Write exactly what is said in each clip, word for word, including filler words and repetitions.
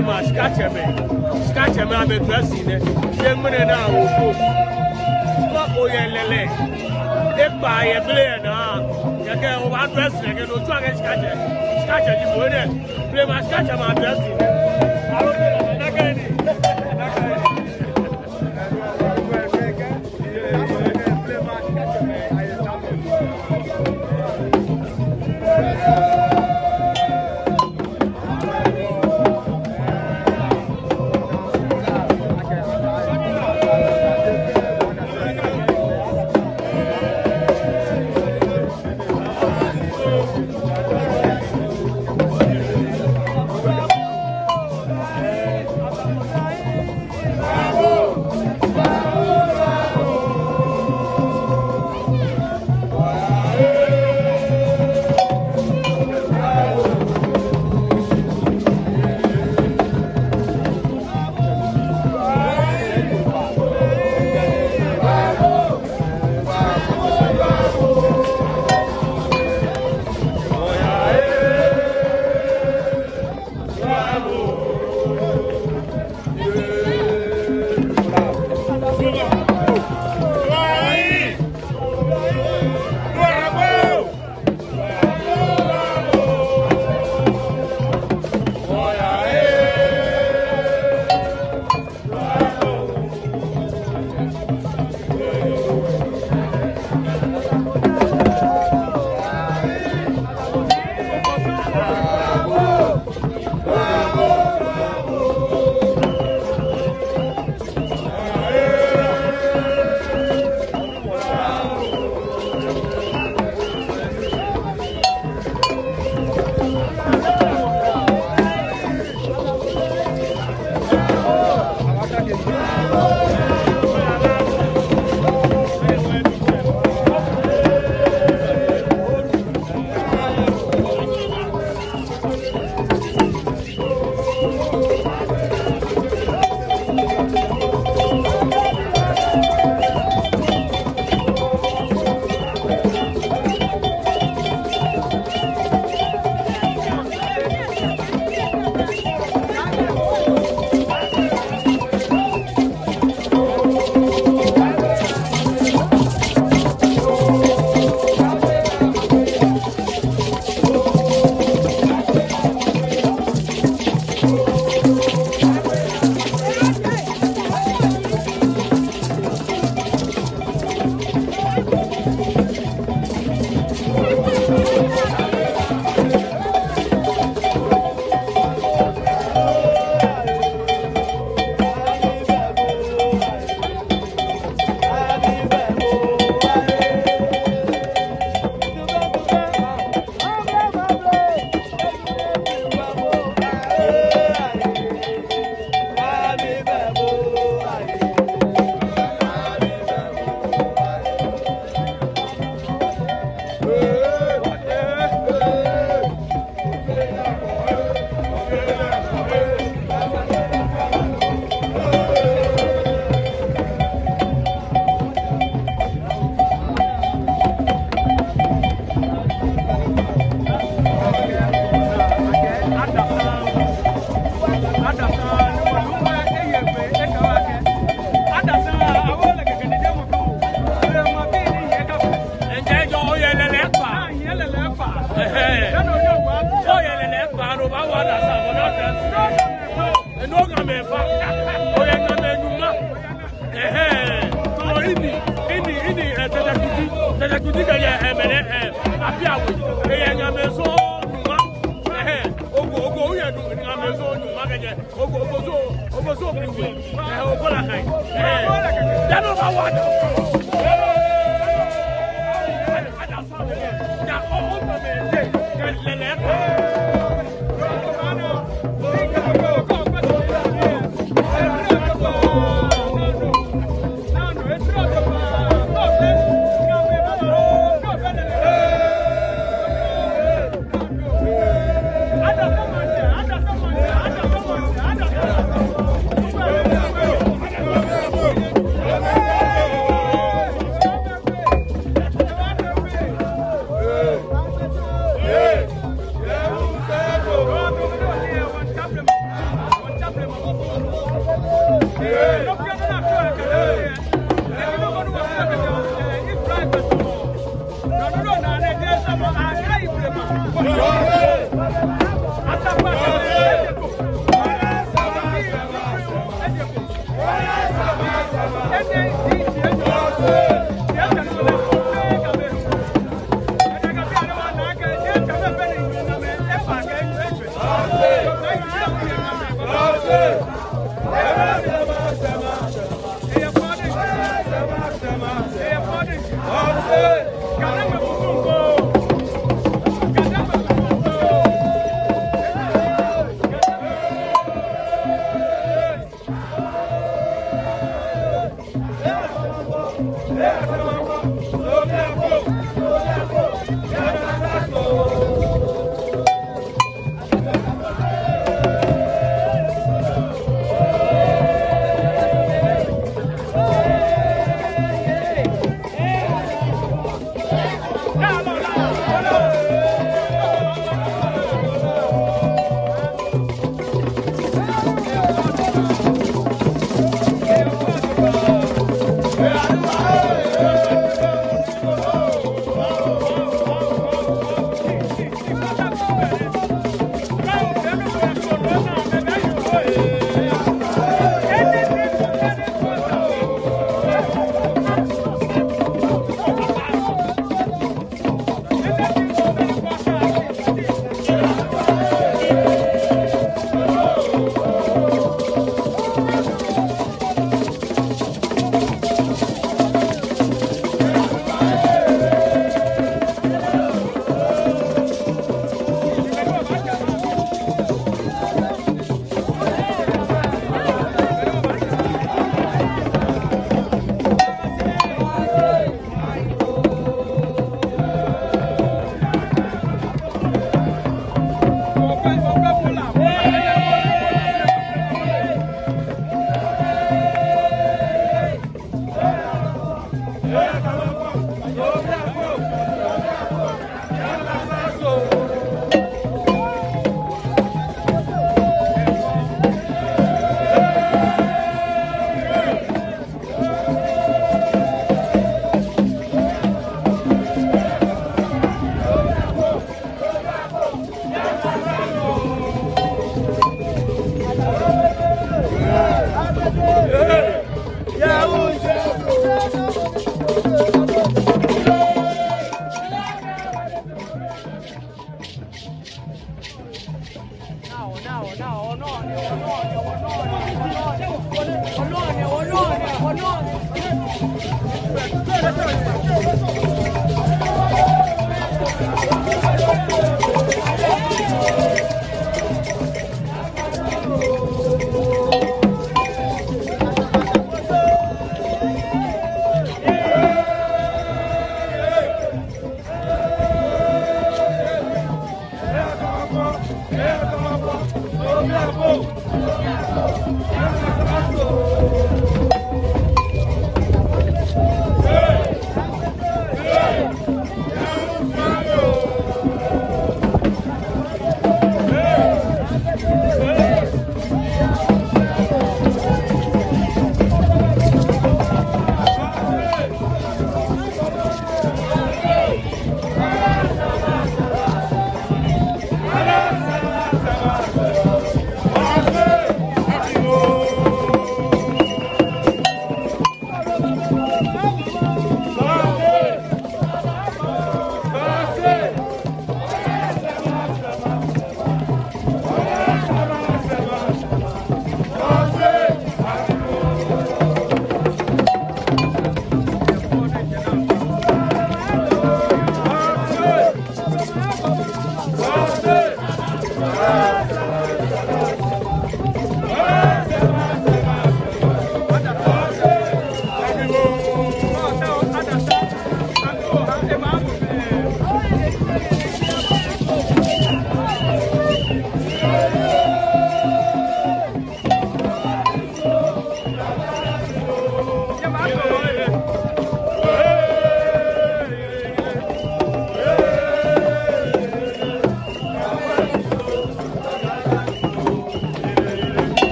Blema shikatsɛmɛi, shikatsɛmɛi amɛ dressing nɛ. Yɛ ŋmɛnɛ naa, okɔ. Kɛ oyɛ lɛlɛ ekpaa yɛ blema naa, kɛkɛ obaa dressing kɛ no tsɔɔ akɛ shikatsɛ, shikatsɛ ji bo nɛ. Blema shikatsɛmɛi adressing nɛ. Aloo, nakai ni, nakai ni. Oyɛ lɛlɛ kpaa, no obaawo adasa, but not that. Eno Gamɛi fa. Oyɛ Gamɛi nyɔŋma. Ɛhɛɛ. So ini, ini, ini, eh, Tɛtɛ Kuti, Tɛtɛ Kuti kɛ yɛ, eh, mɛnɛ, eh, Abiawe. Eyɛ Gamɛi sɔŋŋ nyɔŋma. Ɛhɛɛ. Ogo, ogo, oyɛ nu, Gamɛi sɔŋŋ nyɔŋma kɛjɛ. Ogo, ogo sɔŋŋ, ogo sɔŋŋ kɛ we. Eh, ogo la kai. Eh. Dano ba wa da.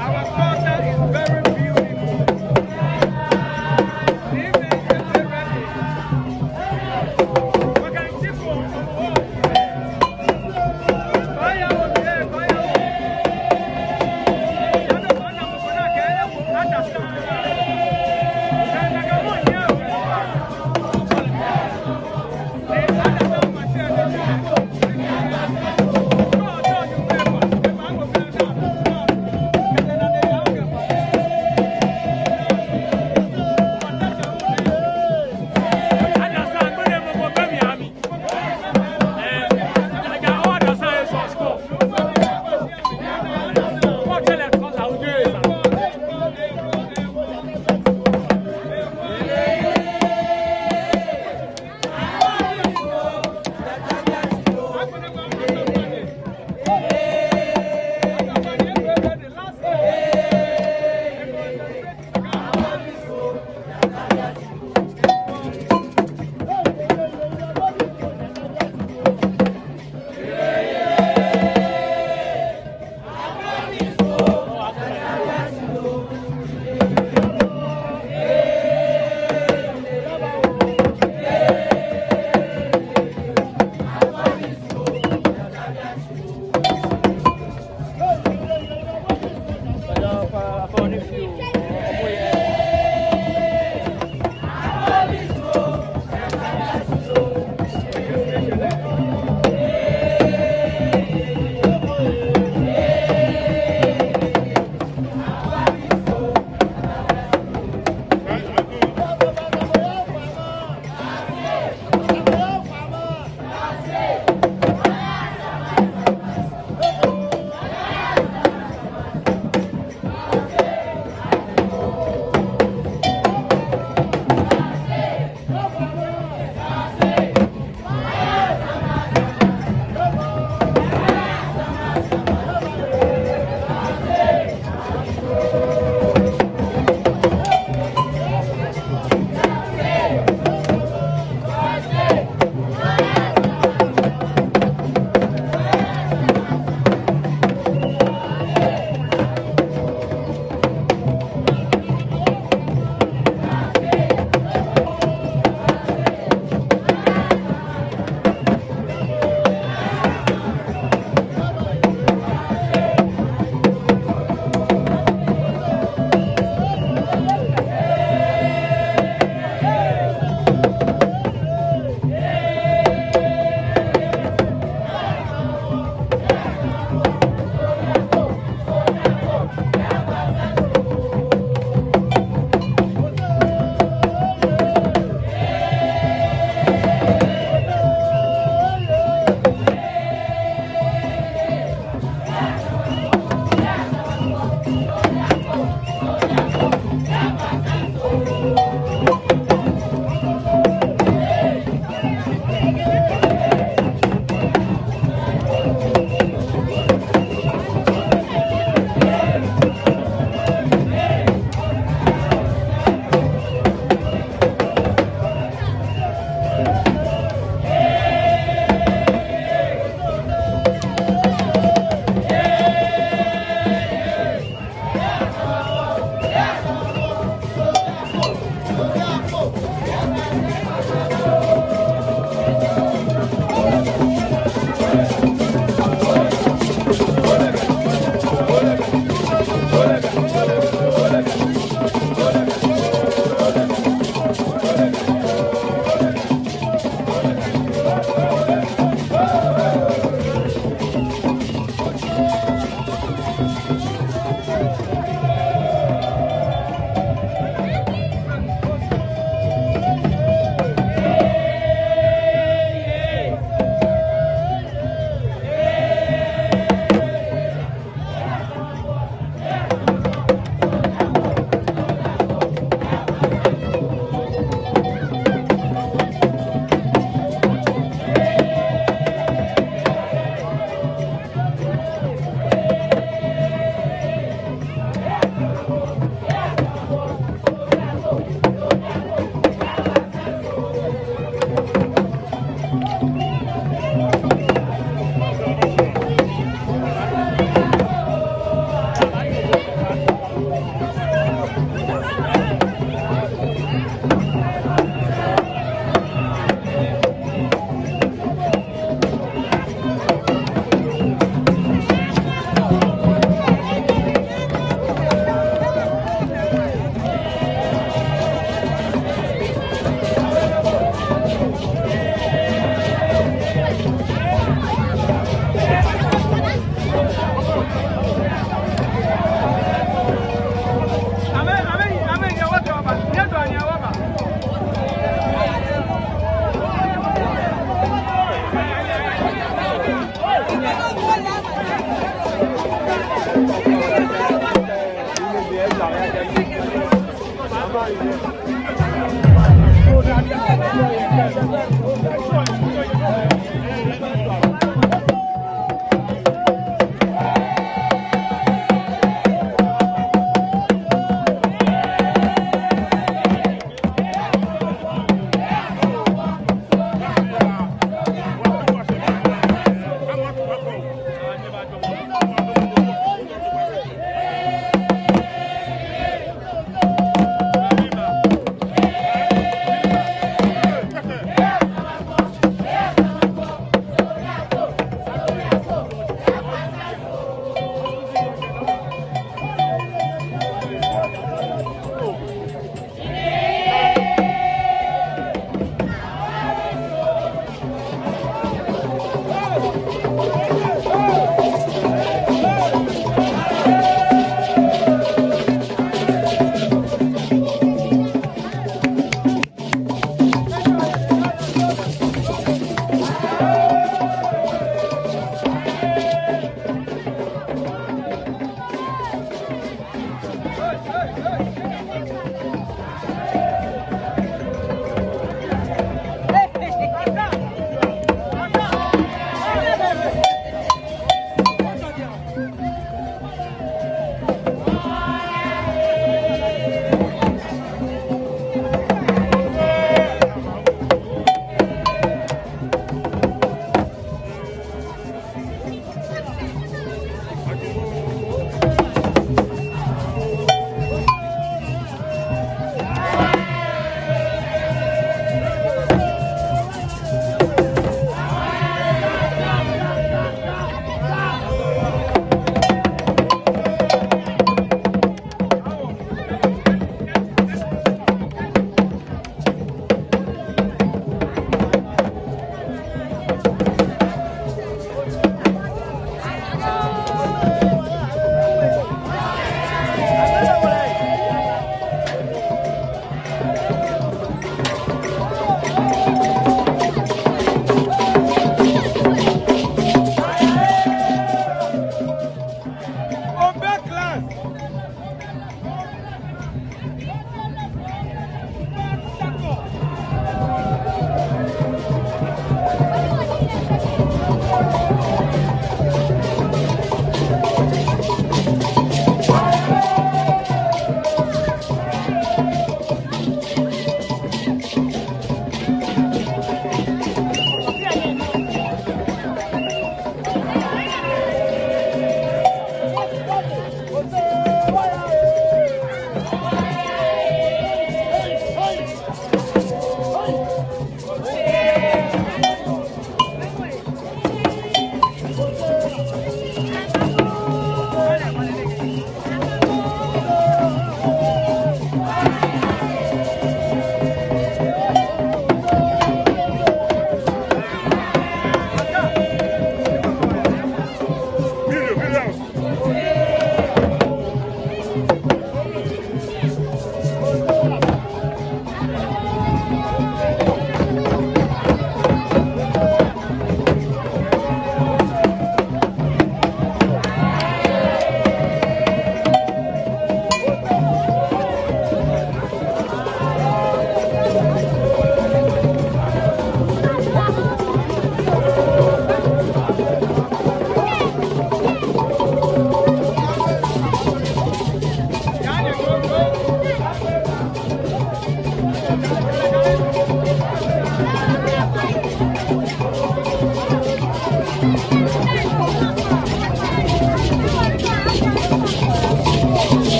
Our culture is very beautiful.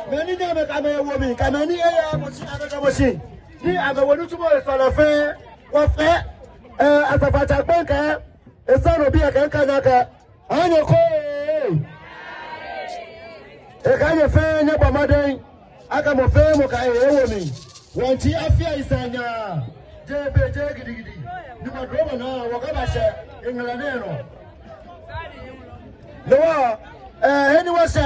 Mɛi ni nyɛmɛi kɛ amɛ ewo mli, kɛ mɛi ni eyaaa mɔ shi, amɛkɛ mɔ shi. Ni amɛwo nitsumɔ lɛ sɔlemɔ fɛɛ, wɔfɛɛ, eh, asafoiatsɛ kpɛŋkɛ, esa nɔ bi akɛ ŋka nyɛ akɛ, anyɛ ko ee. Ekɛ nyɛ fɛɛ nyɛbɔ mɔdɛŋ akɛ mɔ fɛɛ mɔ kɛ ewo mli. Wɔntsi afi ayi sɛɛ nyaa. Jeee be, jeee gidigidi. Ni maduro mɔ naa, wɔkɛbashɛ eŋɛlɛ nɛɛ nɔ. Ni wɔ, eh, he ni wɔshɛ,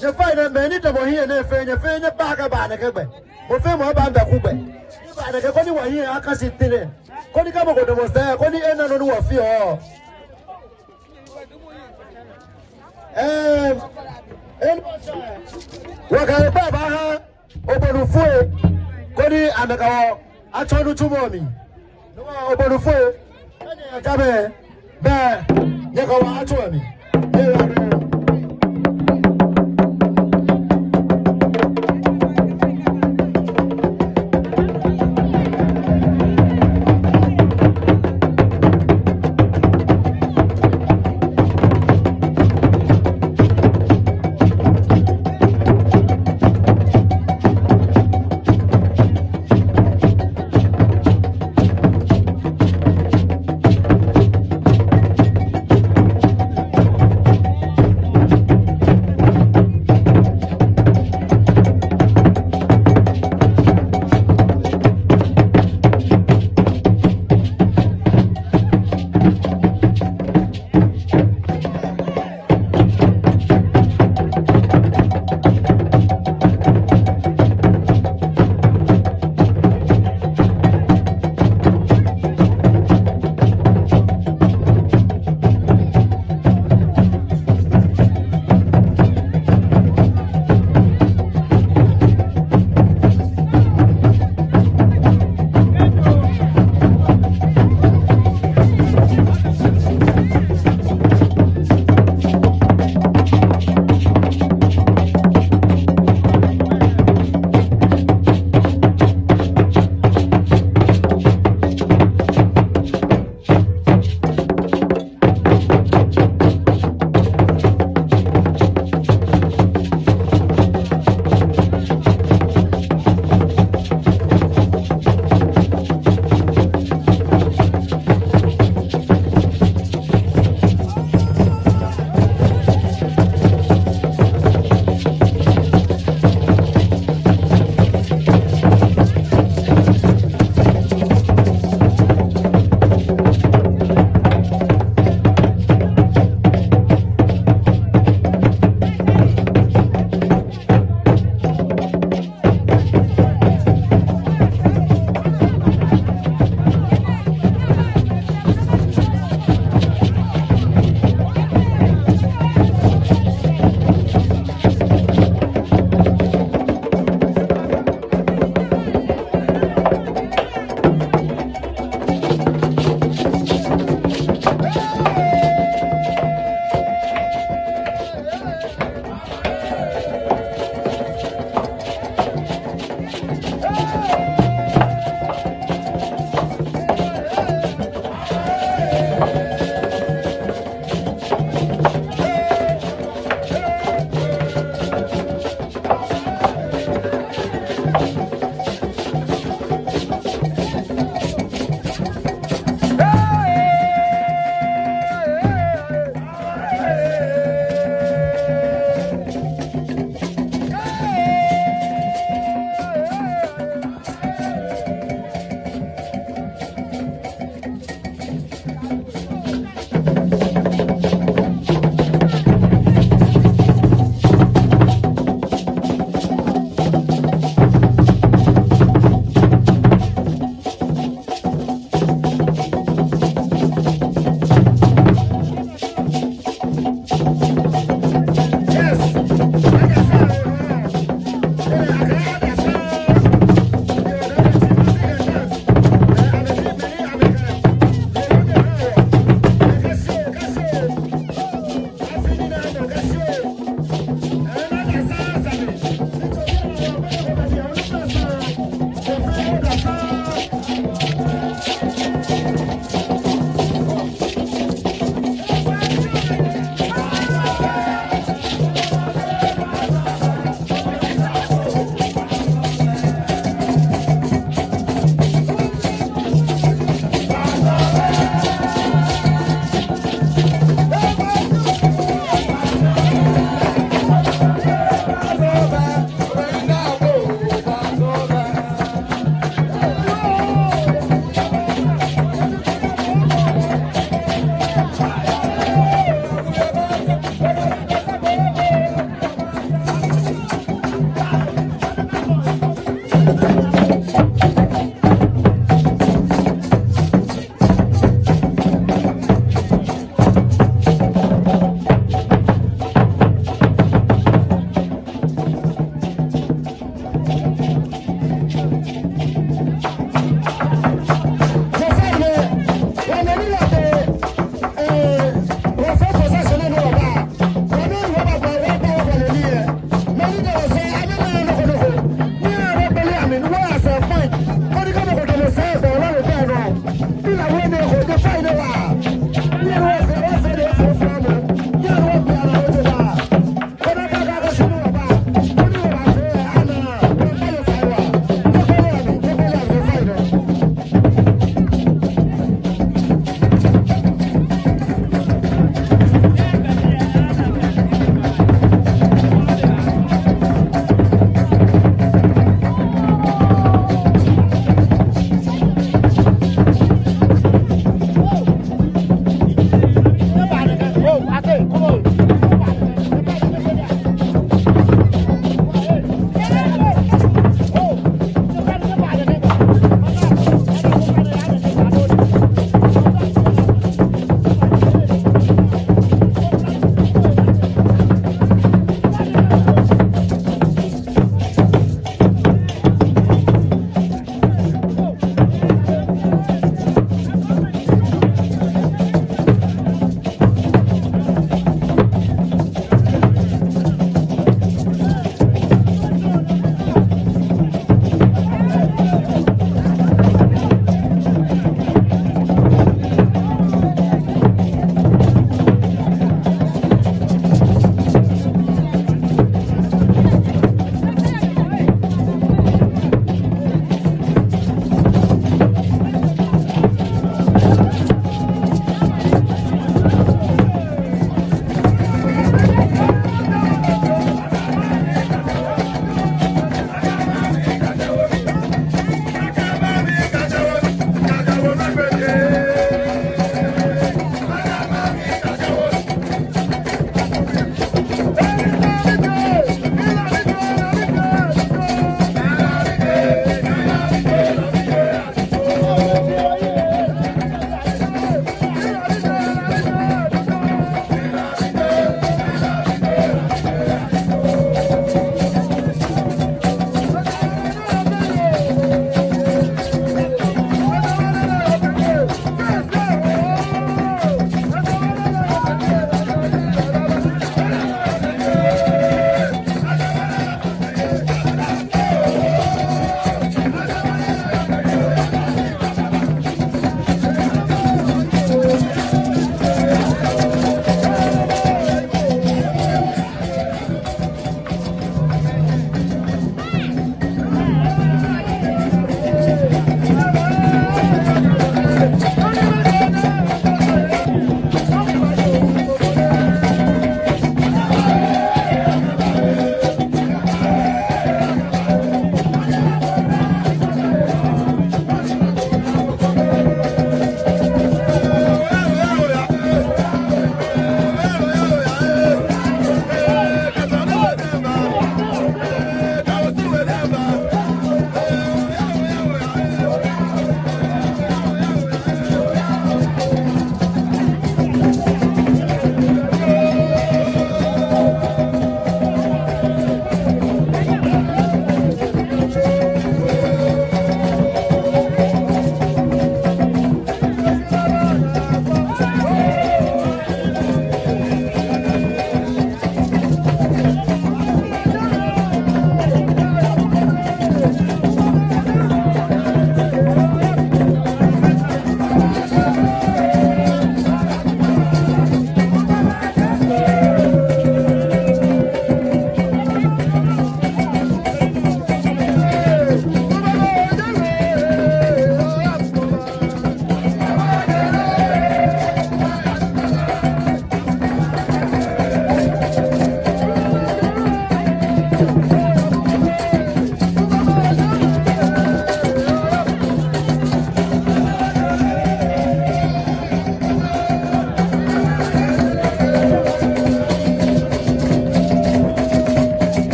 nyɛfai nɛɛ, mɛi ni damɔ hiɛ nɛɛ fɛɛ, nyɛ fɛɛ nyɛba kɛba nɛkɛ gbɛ. Mɔ fɛɛ mɔ aba nɛkɛ gbɛ. Nyɛba nɛkɛ koni wɔhiɛ aka shi tɛŋŋ. Koni kɛ mɔ ko damɔ sɛɛ, koni ena nɔ ni wɔfeɔ. Em, em, wɔkɛ ekpaa baha Obonu Fue, koni amɛkɛ wɔ atsɔ nitsumɔ mli. Obonu Fue, kɛ nyɛyɛ jɛmɛ, bɛ, nyɛkɛ wɔ atsɔ mli.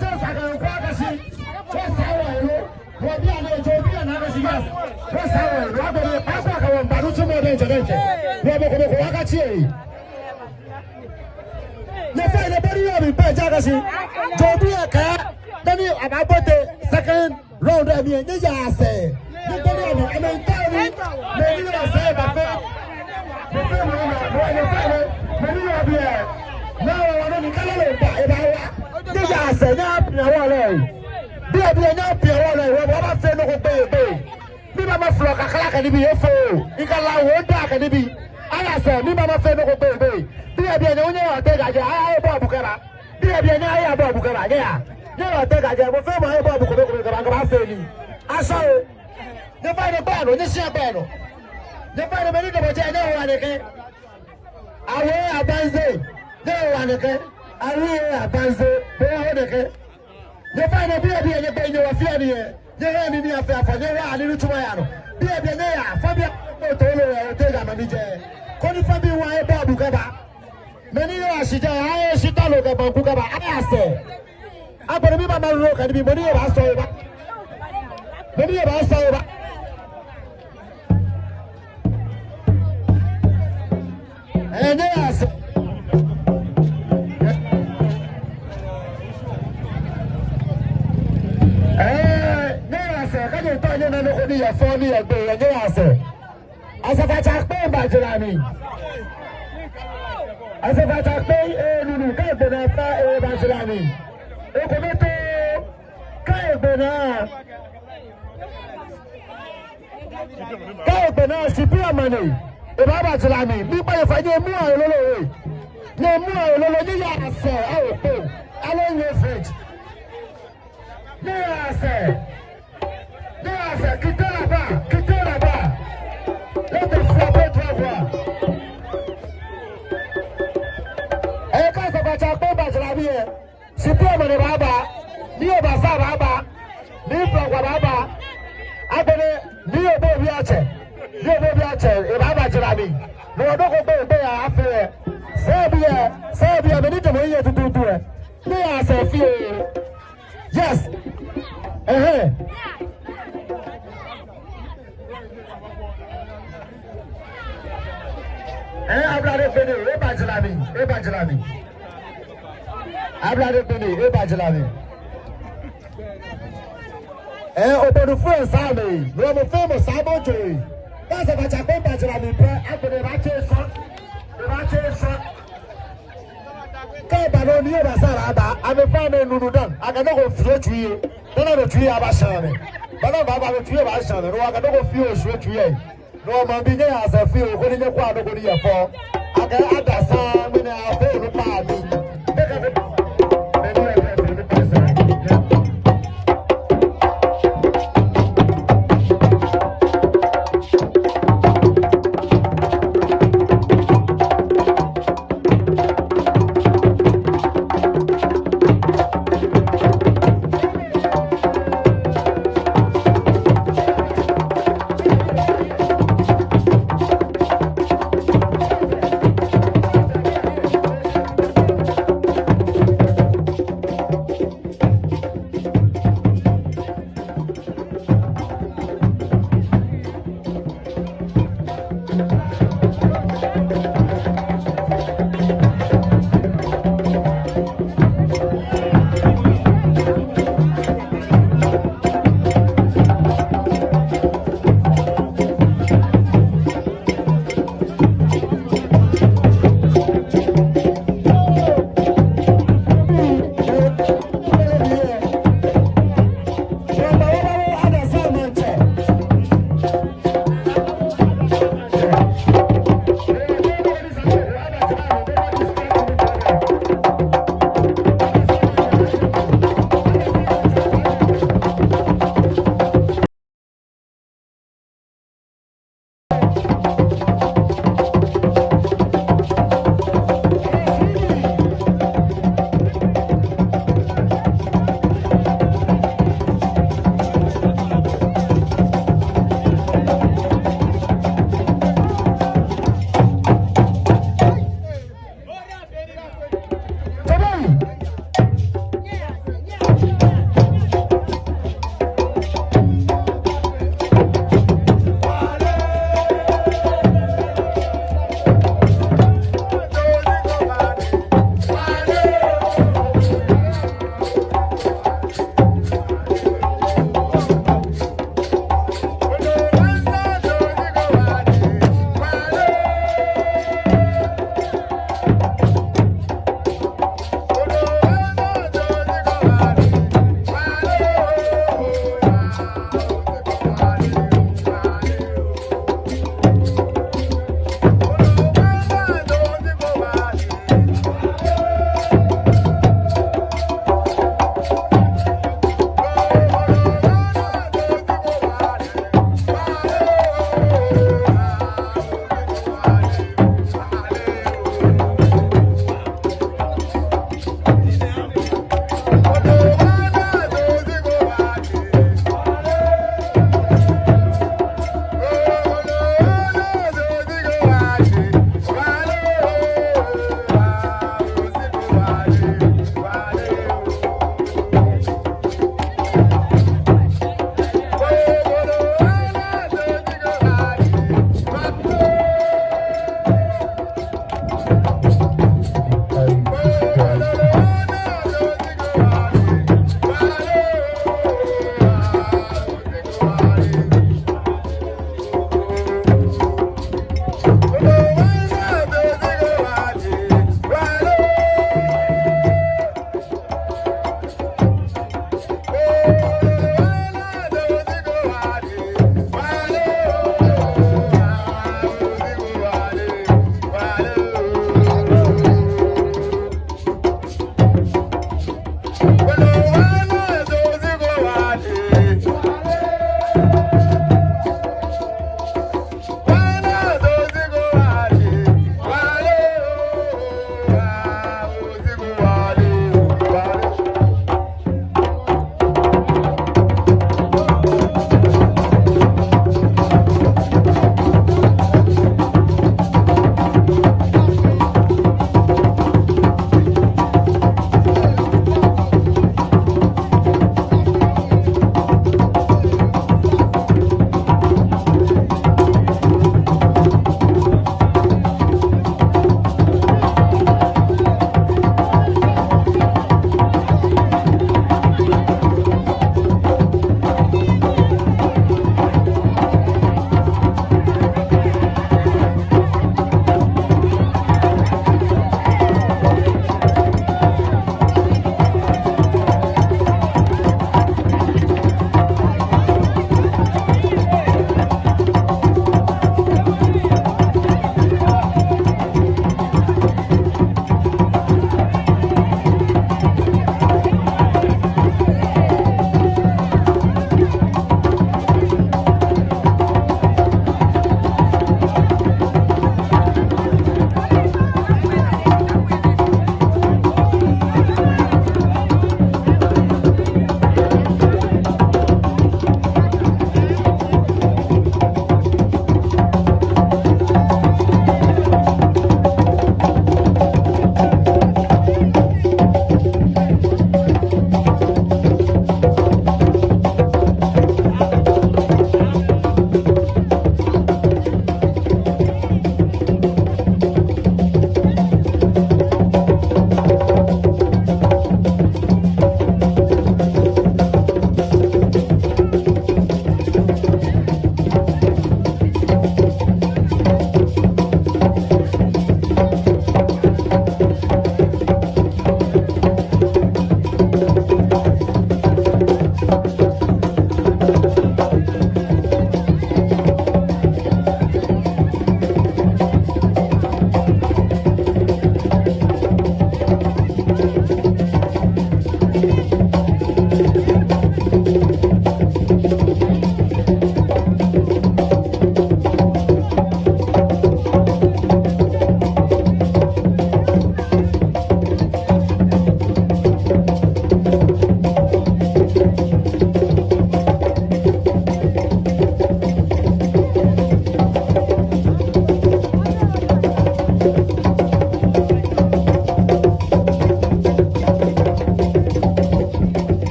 Just akɛ wɔkɔ Akashi. Wɔsaa wɔhe lo. Wɔbii anaa, Jɔɔ bii anaa, Akashi girls. Wɔsaa wɔhe lo. Agbɛnɛ, akɔ akɛ wɔmiiba nitsumɔ diɛŋtsɛ diɛŋtsɛ. Wɔ mɔ ko mɔ ko wɔkatsi eyi. Nyɛfainɛ, bɔ ni yɔɔ mli pɛ ji Akashi. Jɔɔ bii akɛ, dani ababote second round lɛ mli lɛ, nyɛyaa sɛɛ. Nyɛgbele amɛ, amɛmiitao ni mɛi ni yɔɔ sɛɛ bafee. Mɛi fɛɛ mɔ ni yɔɔ, mɔ ni yɔɔ biɛ. Naa wɔ nɔ ni kala lɛ ba, ebaawa. Nyɛyaa sɛɛ, nyɛyapia wɔ lɛ. Biɛ, biɛ, nyɛyapia wɔ lɛ. Wɔ, wɔbaafee nɔ ko gbɛi, gbɛi. Miba maflɔ kakla kɛ nibii efo. Mikala wɔ da kɛ nibii. Aya sɛɛ, miba mafee nɔ ko gbɛi, gbɛi. Biɛ, biɛ, nyɛ, nyɛyatee kɛjɛ, aya, aya bɔɔlu kɛba. Biɛ, biɛ, nyɛya bɔɔlu kɛba, nyɛya. Nyɛyatee kɛjɛ, mɔ fɛɛ mɔ aya bɔɔlu kɛba, kɛba, kɛba, kɛba fee nii. Asaŋ oo. Nyɛfainɛ gbɛ nɔ, nyɛshia gbɛ nɔ. Nyɛfainɛ mɛi ni damɔ jɛi, nyɛhaa nɛkɛ. Awo abanze, nyɛhaa nɛkɛ. Awo abanze, nyɛhaa nɛkɛ. Nyɛfainɛ biɛ, biɛ, nyɛgbɛi nyɛwa fɛɛ ni yɛ. Nyɛhaa nii ni afee afɔ, nyɛhaa nii nitsumɔ aya nɔ. Biɛ, biɛ, nyɛya, fã biɛ, otoo lɛ, otee ga mami jɛ. Koni fã biɛ wa aya bɔɔlu kɛba. Mɛi ni yɔɔ shi jɛi, aya shi ta lo kɛ banku kɛba, aya sɛɛ. Agbɛnɛ miba maloo kɛ nibii, mɔ ni yɔɔ baasɔ eba. Mɔ ni yɔɔ baasɔ eba. Ɛɛ, nyɛyaa sɛɛ. Ɛɛ, nyɛyaa sɛɛ, kɛji otao nyɛna nɔ ko ni yɔɔ fɛo ni yɔɔ gbeyei, nyɛyaa sɛɛ. Asafoatsɛ Akpei bajara mli. Asafoatsɛ Akpei, ee, nunu, kɛ egbe naa pɛ, ee, bajara mli. Eko mɛi too, kɛ egbe naa. Kɛ egbe naa, Shipi Amane, ebaaba jara mli. Miikpa nyɛ fai, nyɛmua he lolo, ee. Nyɛmua he lolo, nyɛyaa sɛɛ, awo kpo. Aloo nyɛ fridge. Nyɛyaa sɛɛ. Nyɛyaa sɛɛ, quittez là-bas, quittez là-bas. Let the frapper trois voix. Ɛɛ, kɛ Asafoatsɛ Akpei bajara mli lɛ, Shipi Amane baaba, Nii Obasa baaba, Nii Flankwa baaba. Agbɛnɛ, Nii Obobiatsɛ, Nii Obobiatsɛ, ebaaba jara mli. No hewɔ nɔ ko gbɛi, gbɛi afee. Sɛɛ biɛ, sɛɛ biɛ, mɛi ni damɔ hiɛ tutuutu lɛ. Nyɛyaa sɛɛ fioo. Yes. Ɛhɛɛ. Ɛɛ, Ablade Gbene, eba jara mli, eba jara mli. Ablade Gbene, eba jara mli. Ɛɛ, obonu fue saame, no hewɔ mɔ fɛɛ mɔ saame ojo. Kɛ Asafoatsɛ Akpei bajara mli pɛ, agbɛnɛ ebaatse sɔ, ebaatse sɔ. Kɛ eba nɔ Nii Obasa baaba, amɛfɛɛ amɛnunu dã, akɛ nɔ ko fioo tsui yɛ. Dani amɛtsui lɛ aba shã amɛ. Bɔ ni abaaba amɛtsui lɛ aba shã amɛ. No hewɔ akɛ nɔ ko fioo shwie tsui lɛ. No hewɔ maŋbii nyɛyaa sɛɛ fioo, koni nyɛkwɛa nɔ ko ni yɔɔ fɛo. Akɛ adesa ŋmɛnɛ afee onukpa bi.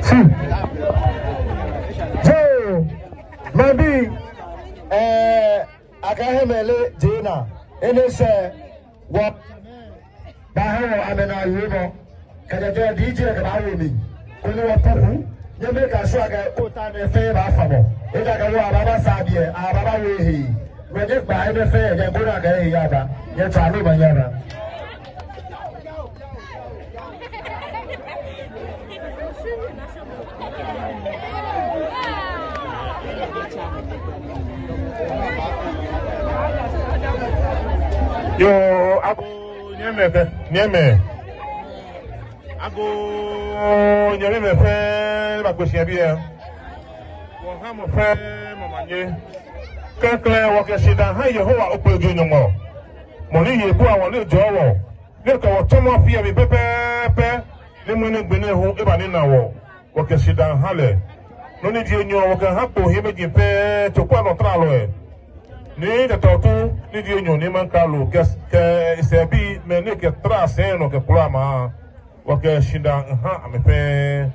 Si. Yoo, maŋbii, eh, akɛ hemɛle jena, enɛ sɛɛ, wɔ, baaha wɔ amɛnaa yɛ mɔ, kɛjɛ D J kɛba wo mli, koni wɔtu hu, nyɛmɛka shwa kɛ kota nɛɛ fɛɛ baafamɔ, ejaakɛ wɔ abaaba saa biɛ, abaaba wo ehe, mɛni gba enɛ fɛɛ, nyɛkona kɛ ehe yaba, nyɛtswa lɛ omanye aba. Yoo, agoo nyɛmimɛi fɛɛ, nyɛmimɛi. Agoo nyɛmimɛi fɛɛ ni ba kpee shi yɛ biɛ. Wɔha mɔ fɛɛ mɔ omanye. Klɛŋklɛŋ wɔkɛ shidaa ha Yehowa Okpeleke Nyɔŋmɔ. Mɔ ni ye ebua wɔ ni ejɔɔ wɔ. Ni ekɛ wɔ tsɔmɔ afi yɛ mli pɛpɛɛpɛ, ni ŋmɛnɛ gbi nɛɛ hu eba nina wɔ, wɔkɛ shidaa ha lɛ. Nɔ ni ji enyɔ wɔkɛha Kpone hiɛmɛiji fɛɛ, Chorkor nɔtalɔi, ni Tɛtɛ Otu ni ji enyɔ ni maŋkralo kɛ, kɛ esɛɛbii mɛi ni kɛtara sɛi nɔ kɛ kula maŋ, wɔkɛ shidaa ha amɛ fɛɛ.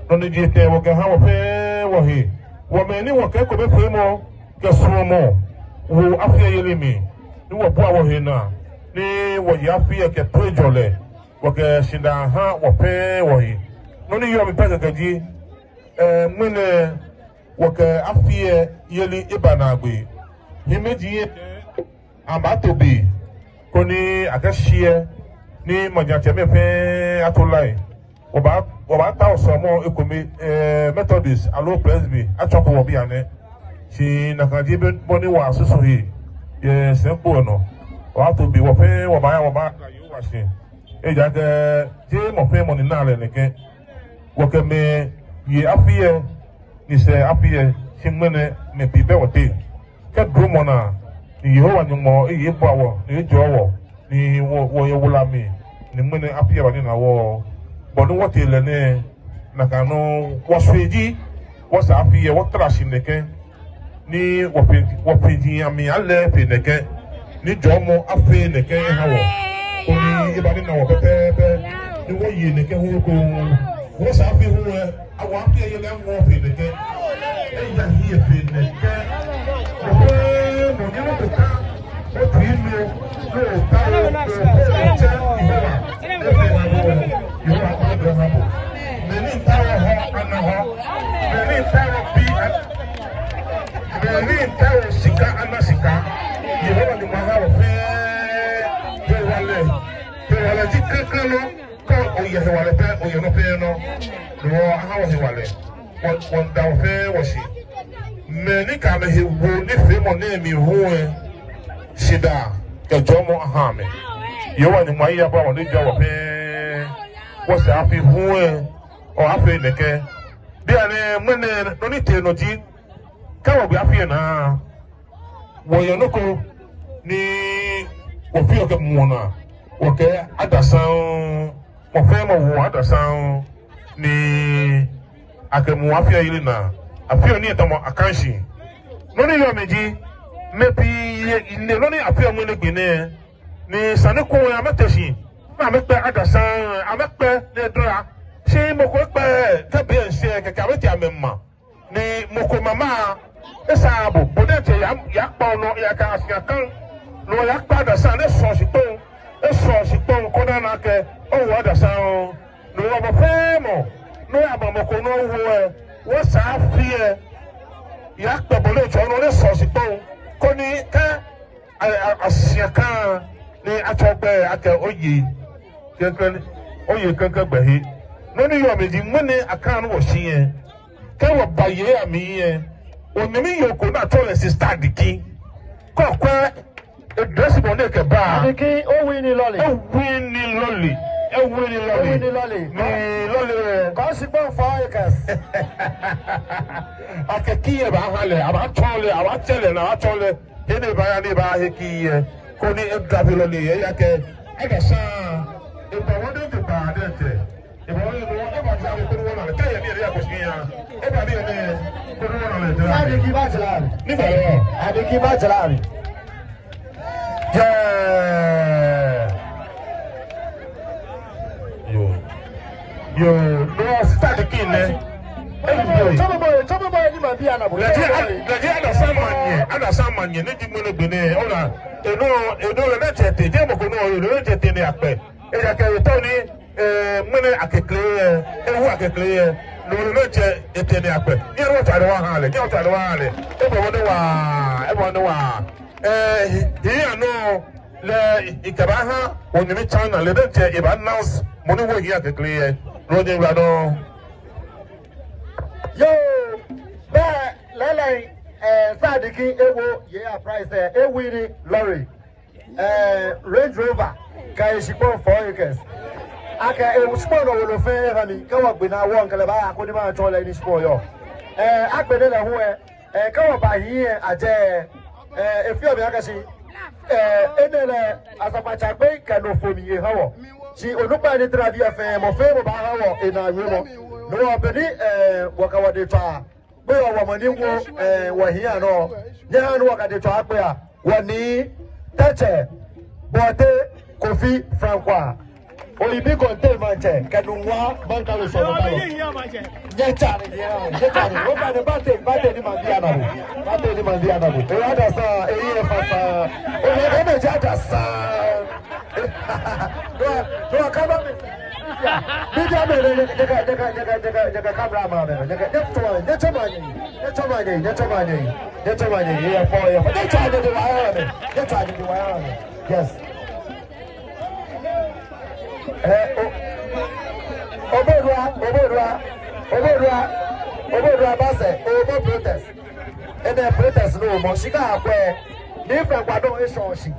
Nɔ ni ji etɛ wɔkɛha wɔ fɛɛ wɔhe, wɔ mɛi ni wɔkɛ ekomefeemɔ kɛ suɔmɔ wo afi yeli mli, ni wɔbua wɔhe naa, ni wɔye afi kɛ toiŋjɔlɛ, wɔkɛ shidaa ha wɔ fɛɛ wɔhe. Nɔ ni yɔɔ mli pɛ kɛkɛ ji, eh, ŋmɛnɛ wɔkɛ afi yeli eba naagbee. Hiɛmɛiji etɛ, amɛbaato be koni akɛ shiɛ ni maŋtsɛmɛi fɛɛ ato line. Wɔbaa, wɔbaatao suɔmɔ ekome, eh, Methodist aloo Presby atsɔko wɔ bianɛ. Shi nakai ji bɔ ni wɔsusu he yɛ sɛi kpo nɔ. Wɔbaato be, wɔ fɛɛ wɔbaaya, wɔbaa Yehowa shi. Ejaakɛ jeee mɔ fɛɛ mɔ ni naa lɛ nɛkɛ. Wɔkɛ mɛi ye afi, ni sɛɛ afi, shi ŋmɛnɛ mɛi pii bɛ wɔteŋ. Kɛ duromɔ naa, ni Yehowa Nyɔŋmɔ eye ebua wɔ, ni ejɔɔ wɔ, ni wɔ, wɔyɛ wala mli, ni ŋmɛnɛ afi eba nina wɔ. Bɔ ni wɔtee lɛ nɛɛ, nakai nɔŋŋ wɔsɛɛ ji, wɔsɛɛ afi, wɔtara shi nɛkɛ, ni wɔfee, wɔfee ji amɛ alɛ fee nɛkɛ, ni jɔɔmɔ afee nɛkɛ eha wɔ. Koni eba nina wɔ pɛpɛɛpɛ, ni wɔye nɛkɛ hu ekoŋŋ. Wɔsɛɛ afi hu lɛ, awo afi yeli ŋɔɔ fee nɛkɛ. Eya hiɛ fee nɛkɛ. Mɔ fɛɛ mɔ ni wɔkɛta, wɔtee nɔ, wɔta, wɔtsɛ Yehowa. Efee na bo, Yehowa kpa dɔ na bo. Mɛi ni taoɔ hɔ, ana hɔ. Mɛi ni taoɔ bii, a-, mɛi ni taoɔ shika, ana shika. Yehowa ni maha wɔ fɛɛ. Hewalɛ, hewalɛ ji klɛŋklɛŋ nɔ. Kɛ oyɛ hewalɛ pɛ, oyɛ nɔ fɛɛ nɔ. Ni wɔ, aha wɔ hewalɛ. Wɔ, wɔmiida wɔ fɛɛ wɔshi. Mɛi ni kɛ amɛhe wo nifeemɔ nɛɛ mli hu lɛ, shidaa kɛ jɔɔmɔ aha amɛ. Yehowa Nyɔŋmɔ ayabua wɔ ni ejɔɔ wɔ fɛɛ. Wɔsɛɛ afi hu lɛ, ɔ, afee nɛkɛ. Bianɛ ŋmɛnɛ nɔ ni tee nɔ ji, kɛ wɔgbe afi lɛ naa, wɔyɛ nɔ ko ni wɔfeɔ kɛmuɔ naa, wɔkɛɛ adasã. Mɔ fɛɛ mɔ woɔ adasã ni akɛmuɔ afi yeli naa. Afeɔ nii tamɔ akaŋshii. Nɔ ni yɔɔ mli ji, mɛi pii le nɔ ni afeɔ ŋmɛnɛ gbi nɛɛ, ni sane ko amɛte shi, ni amɛkpɛ adasã, amɛkpɛ ni edara. Shi mɔ ko ekpɛ, kɛ be lɛ shi lɛ kɛkɛ amɛtee amɛma. Ni mɔ ko mama, esaaa bo, bo diɛŋtsɛ ya, yakpa onɔ, yaka ashi akaŋ. Ni oyakpa adasã, ni esɔ shikpɔŋ, esɔ shikpɔŋ, koni ana akɛ owo adasã. Ni wɔ mɔ fɛɛ mɔ, ni oyama mɔ ko ni owo lɛ, wɔsɛɛ afi lɛ, yakpa bo diɛŋtsɛ onɔ, ni esɔ shikpɔŋ, koni kɛ a, a, ashi akaŋ ni atsɔ gbɛi akɛ oye klɛŋklɛŋ, oye klɛŋklɛŋ gbɛhe. Nɔ ni yɔɔ mli ji ŋmɛnɛ akaŋ ni wɔshi lɛ, kɛ wɔbaye amli lɛ, wɔnyɛmi yoo ko ni atsɛɔ lɛ Sister Adiki. Kɛ okwɛ edress bɔ ni ekɛba. Adiki, owin ni lɔle. Owin ni lɔle. Owin ni lɔle. Owin ni lɔle. Ni lɔle lɛ. Kɔsi gbɔn fa ye kɛs. Akɛ kii lɛ baaha lɛ, abaatsɔɔ lɛ, abaatsɛ lɛ, ni abaatsɔɔ lɛ. He ni ebaaya ni ebaahe kii lɛ, koni eda be lɛ ni eya kɛ adasã. Eba wɔ diɛŋtsɛ, eba diɛŋtsɛ. Eba wɔ diɛŋtsɛ, eba diɛŋtsɛ, koni wɔna lɛ. Kɛ eyɛ biɛ ni eyakɔ shi ya. Eba biɛ ni, koni wɔna lɛ. Adiki ba jara. Ni ba lɛ. Adiki ba jara. Yeah. Yoo, no, Sadiq nɛ. Tsɔɔmɔ bo, tsɔɔmɔ bo ni maŋbii anaa bo. Lɛ ji, lɛ ji Adasan manyɛ, Adasan manyɛ, ni ji ŋmɛnɛ gbɛ nɛɛ, ona, enɔ, enɔ lɛ nɛ tsɛ tɛ, jɛ mɔ ko nɔ, lɛ nɛ tsɛ tɛ ni akpɛ. Ejaakɛ etao ni, eh, ŋmɛnɛ akekle yɛ, ewu akekle yɛ, no lɛ nɛ tsɛ etɛ ni akpɛ. Nyɛhaa wɔtswa lɛ wɔha lɛ, nyɛhaa wɔtswa lɛ wɔha lɛ. Ebɔ mɔdɛŋ waa, ebɔ mɔdɛŋ waa. Eh, hii, hii anɔ lɛ, ekɛbaaha, wɔnyɛmi channel lɛ, lɛ diɛŋtsɛ ebaa-announce mɔ ni wo hii akekle yɛ. Lɔ nyɛ wula nɔ. Yoo, bɛ lɛɛlɛŋ, eh, Sadiq ewo yɛ prize, eh, ewin lorry, eh, Range Rover, kɛ shikpɔŋ four acres. Akɛ, eh, shikpɔŋ nɔ wolo fɛɛ eha mi, kɛ wɔgbe naa wɔŋkɛlɛ baa, koni matsɔɔ lɛ he ni shikpɔŋ yɔɔ. Eh, agbɛnɛ lɛ hu, eh, eh, kɛ wɔba hiɛ ajɛ, eh, efeɔ mi akɛ shi, eh, enɛ lɛ Asafoatsɛ Akpei kɛ no fo mi eha wɔ. Shi onukpai ni tara biɛ fɛɛ, mɔ fɛɛ mɔ baaha wɔ enaa wiemɔ. No hewɔ be ni, eh, wɔkɛ wɔdɛ tswaa, be ni wɔ mɔ ni wo, eh, wɔ hii anɔ, nyɛhaa ni wɔkɛ dɛ tswaa akpea. Wɔ Nii Tɛtsɛ Bɔte Kofi Frankwa, Oyibi Kɔnte Maŋtsɛ, kɛ Nungua Maŋkralo sɔlemɔ ba lɔ. Nyɛtsa ni, nyɛtsa ni. Ofainɛ, bate, bate ni maŋbii ana bo. Bate ni maŋbii ana bo. Ewa Adasan, eyi efa sa. Oye, ene ja Adasan. Dua, dua, kama mi. Media mɛi, nyɛkɛ, nyɛkɛ, nyɛkɛ, nyɛkɛ, nyɛkɛ camera mɛi, nyɛkɛ, nyɛtsɔɔmɔ, nyɛtsɔɔmɔ nyɛ, nyɛtsɔɔmɔ nyɛ, nyɛtsɔɔmɔ nyɛ, nyɛtsɔɔmɔ nyɛ, nyɛtsɔɔmɔ nyɛ. Nyɛtswa nyɛ de wa ya mɛ, nyɛtswa nyɛ de wa ya mɛ. Yes. Eh, o, Obodua, Obodua, Obodua, Obodua base, Obo protest. Enɛ protest nɔ mɔ shi kɛ akwɛ, ni Frankwa dɔŋŋ eshɔ shi.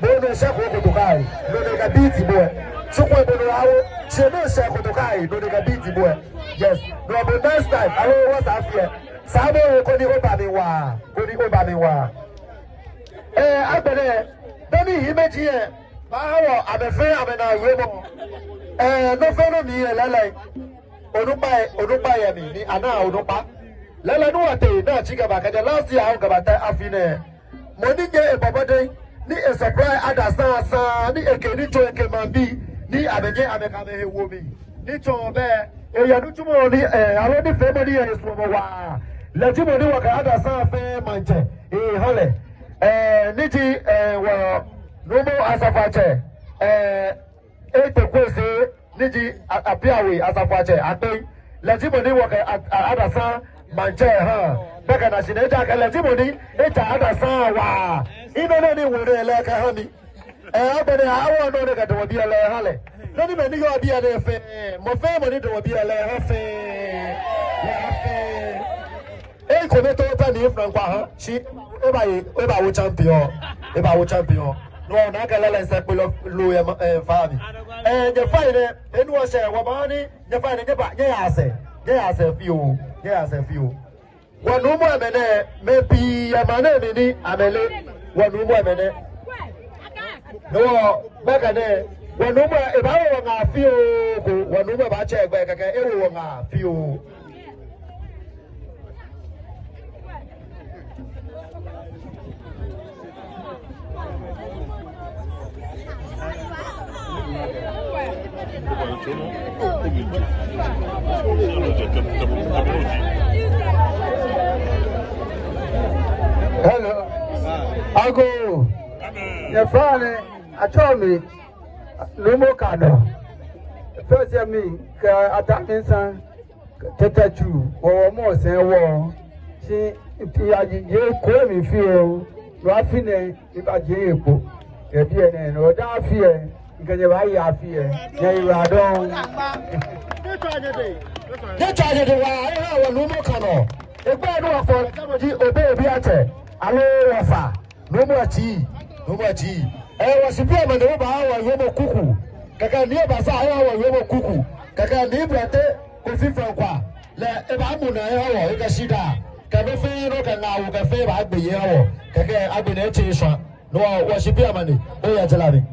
Bo nɔ shɛ ko koto kai, no nɛ kɛ beat bo ɛ. Shi ko bo nɔ awo, shi nɔ shɛ koto kai, no nɛ kɛ beat bo ɛ. Yes, no bo next time, aloo wɔ sa fie. Sa bo ɛ, koni oba mi waa, koni oba mi waa. Eh, agbɛnɛ, dani hii mɛi ji ɛ, baaha wɔ, amɛ fɛɛ, amɛnaa wiemɔ. Eh, nɔ fɛɛ nɔ mli yɛ lɛɛlɛŋ. Onukpa, onukpa yɛ mli, ni ana onukpa. Lɛɛlɛŋ ni wɔtee, ni atsi kɛba, kɛjɛ last year, awo kɛba tɛ afi nɛɛ. Mɔ ni nyɛ ebɔ mɔdɛŋ, ni e-supply Adasan, Adasan, ni ekɛ nitsɔɔ ekɛ maŋbii, ni amɛnyɛ amɛkɛ amɛhe wo mli. Nitsɔɔ bɛ, eyɛ nitsumɔ ni, eh, aloo nifeemɔ ni yɛ esuɔmɔ waa. Lɛ ji mɔ ni wɔkɛ Adasan fɛɛ maŋtsɛ, eh, ha lɛ. Eh, ni ji, eh, wɔ Nuumo Asafoatsɛ, eh, Ete Kwesi, ni ji a-, Apiawe Asafoatsɛ Akpei. Lɛ ji mɔ ni wɔkɛ a-, a-, Adasan maŋtsɛ ha. Bɛ kɛ na shi nɛ ejaakɛ lɛ ji mɔ ni etsa Adasan waa. Enɔ nɛɛ ni wo nɛɛ lɛ kɛha mi. Eh, agbɛnɛ awo nɔ nɛɛ kɛ dɔmɔ biɛ lɛ ha lɛ. Nɔ ni mɛi ni yɔɔ biɛ nɛɛ fɛɛ, mɔ fɛɛ mɔ ni dɔmɔ biɛ lɛ ha fɛɛ. Lɛ ha fɛɛ. Ekomɛi too pɛ ni Frankwa ha, shi ebaaye, ebaawo champion, ebaawo champion. No hewɔ nakai lɛɛlɛŋ sɛɛ kpelɔ loo yɛ ma, eh, faa mli. Eh, nyɛfainɛ, enu wɔsɛɛ, wɔbaahã ni, nyɛfainɛ, nyɛba, nyɛya sɛɛ, nyɛya sɛɛ fioo, nyɛya sɛɛ fioo. Wɔnuumo amɛnɛ, mɛi pii yɛ maŋ nɛɛ mli ni amɛleee wɔnuumo amɛnɛ. No hewɔ, bɛ kɛ nɛɛ, wɔnuumo, ebaawo wɔ ŋaa fioo ko, wɔnuumo baatsɛ egbɛi kɛkɛ, ewo wɔ ŋaa fioo. Hello. Agoo. Nyɛfainɛ, atsɛɔ mi Nuumo Kanɔ. First yɛ mi kɛ Ataa Mensah. Tɛtɛ Tsu, wɔ wɔ mɔ sɛɛ wɔ. Shi, ya ji, je ko mi fioo. No afi nɛɛ, miba je ye kpo. Kɛ biɛ nɛɛ, no daa afi ɛ. Mikɛ nyɛ baaye afi ɛ. Nyɛyiwaladɔŋŋ. Nyɛtswa nyɛ de waa, eha wɔ Nuumo Kanɔ. Egbɛi ni wɔfɔ, ji Obɛi Obiatsɛ. Aloo wɔfã. Nuumo Atsii, Nuumo Atsii. Eh, wɔshi biɛ mɛi ni wɔbaaha wɔ wiemɔ kuku. Kɛkɛ ni ebaasa eha wɔ wiemɔ kuku. Kɛkɛ ni Bɔte Kofi Frankwa. Lɛ ebaamu naa eha wɔ, ekɛ shidaa. Kɛ nɔ fɛɛ nɔ kɛ ŋaawoo kɛ fɛɛ baagbe eha wɔ. Kɛkɛ agbɛnɛ etsɛ shwa. No hewɔ wɔshi biɛ mɛi ni, oya jala mi.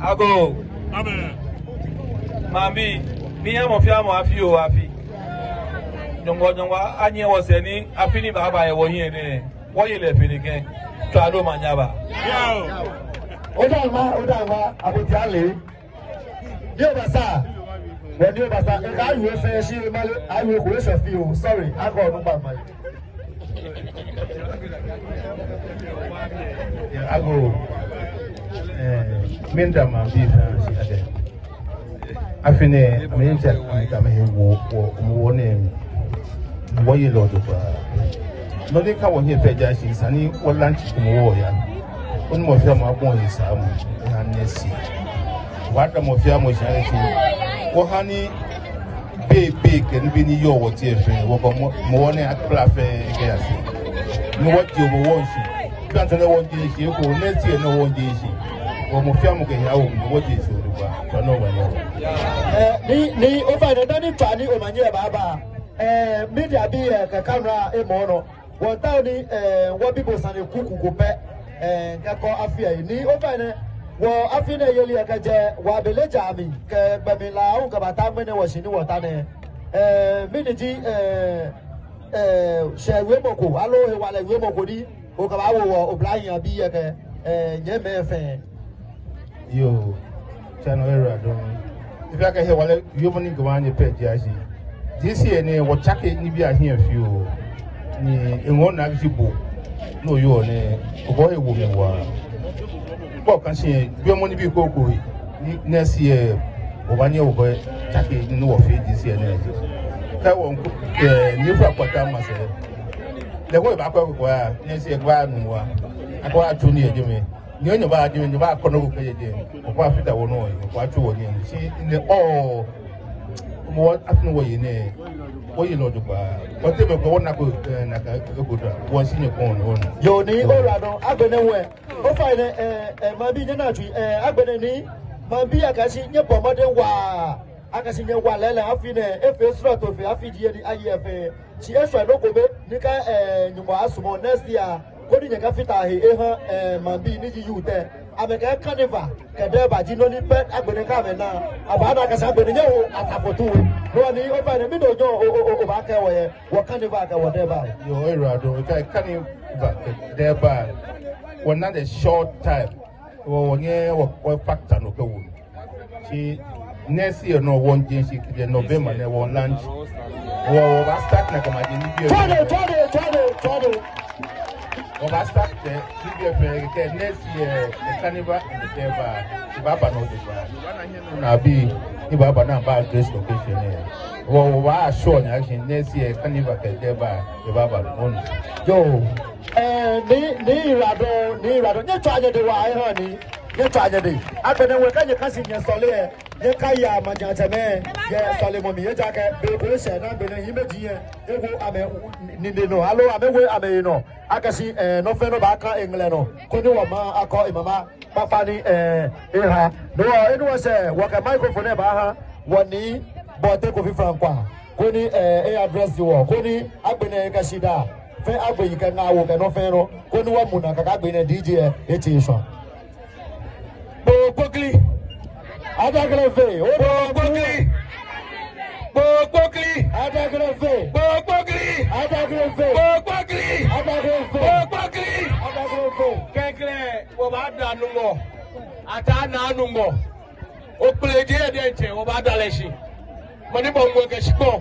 Agoo. Amen. Maŋbii, miiha mɔ fɛɛ mɔ afi oo afi. Nyɔŋmɔ, Nyɔŋmɔ anyiɛ wɔsɛɛ ni afi ni baaba yɛ wɔhiɛ nɛɛ, wɔye lɛ fe nɛkɛ. Tswa omanye aba. Yao. Odaŋma, odaŋma, aboti ale. Ni obaasa, wɔ ni obaasa, eka awie fɛɛ shi male, awie ko esɔ fi o, sorry, akɔ nu kpa male. Agoo, eh, miida maŋbii fɛɛ shi adɛ. Afi nɛɛ, amɛntsɛ, amɛkɛ amɛhe wo, wo, wo nɛɛ mli. Wɔyɛ lɛ jogbaŋŋ. Nɔ ni ka wɔhiɛ pɛ ji akɛ esa ni wɔ launch Kumo wɔya. Koni mɔ fɛɛ mɔ abɔi saamɔ, eha nɛɛ shi. Wɔda mɔ fɛɛ mɔ shi akɛ shi. Wɔha ni bei, bei kɛ nibii ni yɔɔ wɔteŋ fɛɛ, wɔkɔ mɔ, mɔ nɛɛ akpla fɛɛ kɛya shi. Ni wɔje mɔ wɔshi. Fɛɛ tɛŋŋ wɔje shi, eko nɛɛ ti nɔ wɔje shi. Wɔ mɔ fɛɛ mɔ kɛ ya wɔ, wɔje shi jogbaŋŋ. Tɔ nɔ wɔya. Eh, ni, ni, ofainɛ, dani tswa ni omanye baaba. Eh, media bii, eh, kɛ camera, eh, mɔ nɔ. Wɔtaoɔ ni, eh, wɔbi bo sane kuku ko pɛ, eh, kɛkɔ afi lɛ. Ni ofainɛ, wɔ afi nɛɛ yeli lɛ kɛjɛ wɔ abele jaa mli, kɛ gbɛmlilaa hu kɛbata ŋmɛnɛ wɔshi ni wɔta nɛɛ. Eh, mɛni ji, eh, eh, shɛ wiemɔ ko, aloo hewalɛ wiemɔ ko ni okɛbaawo wɔ oblahii abii lɛ kɛ, eh, nyɛmimɛi fɛɛ. Yoo, tsɛ nɔ era dɔŋŋ. Ejaakɛ hewalɛ wiemɔ ni mikɛbaanyɛ pɛ ji akɛ shi. This year nɛɛ wɔtsake nibii ahiɛ fioo. Ni eŋɔɔ naa akɛ shi bo. No yoo nɛɛ, okɔ ewo mi waa. Kɔ ka shi, wiemɔ nibii ko ko. Ni next year, wɔbaanyɛ wɔkɔ tsake ni wɔfee this year nɛɛ. Kɛ wɔ, eh, ni fa kpata ma sɛ. Lɛ ko baakɔ ko ya, next year kɛbaanu wa. Akɔ atsu nii yɛ jɛmɛ. Ni onyɛ baaji, onyɛ baakɔ nɔ ko kɛjɛ jɛi. Okpa fita wɔ nɔ, okpa tsu wɔ nii. Shi nɛɛ, oh, mɔ afi nɛɛ wɔyɛ nɛɛ. Wɔyɛ lɛ jogbaŋŋ. Wɔteŋ mɛi komɛi wɔnako, eh, nakai eko da. Wɔshi nyɛ kɔŋ nɔ. Yoo, ni oyiwaladɔŋŋ, agbɛnɛ wɛ. Ofainɛ, eh, eh, maŋbii nyɛnaa tsui, eh, agbɛnɛ ni, maŋbii akɛ shi nyɛbɔ mɔdɛŋ waa. Akɛ shi nyɛwa lɛɛlɛŋ afi nɛɛ, efee srɔto fe afi ji yeli ayi efee. Shi eshwɛ nɔ ko be, ni kɛ, eh, Nyɔŋmɔ sumɔ next year, koni nyɛkafata he eha, eh, maŋbii ni ji youth lɛ. Amɛkɛɛ carnival, kɛ Durbar ji nɔ ni pɛ agbɛnɛ kɛ amɛna. Abaana akɛ shi agbɛnɛ nyɛwo asafotu. No hewɔ ni ofainɛ mido jɔ o, o, o, obaakɛɛ wɔ yɛ, wɔ carnival kɛ wɔ Durbar. Yoo, oyiwaladɔŋŋ, kɛ carnival kɛ Durbar. Wɔna the short time. Wɔ, wɔnyɛ, wɔ, wɔ factor nɔ kɛwo. Shi next year nɔ wɔje shi kɛjɛ November nɛɛ wɔ launch. Wɔ, wɔbaa start nakai maje nibii. Tswa odɛŋ, tswa odɛŋ, tswa odɛŋ, tswa odɛŋ. Wɔbaa start, eh, nibii fɛɛ kɛ next year, the carnival and the Durbar. Ebaaba nɔ jogbaŋŋ. Ni baaba ni abaa grace location nɛɛ. Wɔ, wɔbaa assure nyɛ akɛ shi next year carnival kɛ Durbar ebaaba nɔ. Yoo. Eh, ni, ni oyiwaladɔŋŋ, ni oyiwaladɔŋŋ. Nyɛtswaa nyɛdɛ waa eha nii. Nyɛtswaa nyɛdɛ. Agbɛnɛ wɛ kɛ nyɛkã shi nyɛsɔle lɛ, nyɛkaya maŋtsɛmɛi yɛ sɔlemɔ mli, ejaakɛ be ko eshɛ ni agbɛnɛ hiimeji lɛ ewo amɛnine nɔ, aloo amɛwo amɛyi nɔ. Akɛ shi, eh, nɔ fɛɛ nɔ baakã eŋɛlɛ nɔ, koni wɔmaŋ akɔ emama kpakpa ni, eh, eha. No hewɔ, eni wɔshɛ, wɔkɛ microphone lɛ baaha wɔ Nii Bortey Kofi Frankwah, koni, eh, e-address wɔ, koni agbɛnɛ kɛ shidaa fɛɛ agbe yi kɛ ŋaawoo kɛ nɔ fɛɛ nɔ, koni wɔmu naa kɛkɛ agbɛnɛ D J lɛ etsɛ shwa. Kpokpokli. Adagre fe. Kpokpokli. Kpokpokli. Adagre fe. Kpokpokli. Adagre fe. Kpokpokli. Adagre fe. Kpokpokli. Adagre fe. Klɛŋklɛŋ, wɔbaada Nuŋtsɔ. Ataa Naa Nuŋtsɔ. Okplejeŋ diɛŋtsɛ, wɔbaada lɛ shi. Mɔ ni bɔ ŋwɛi kɛ shikpɔŋ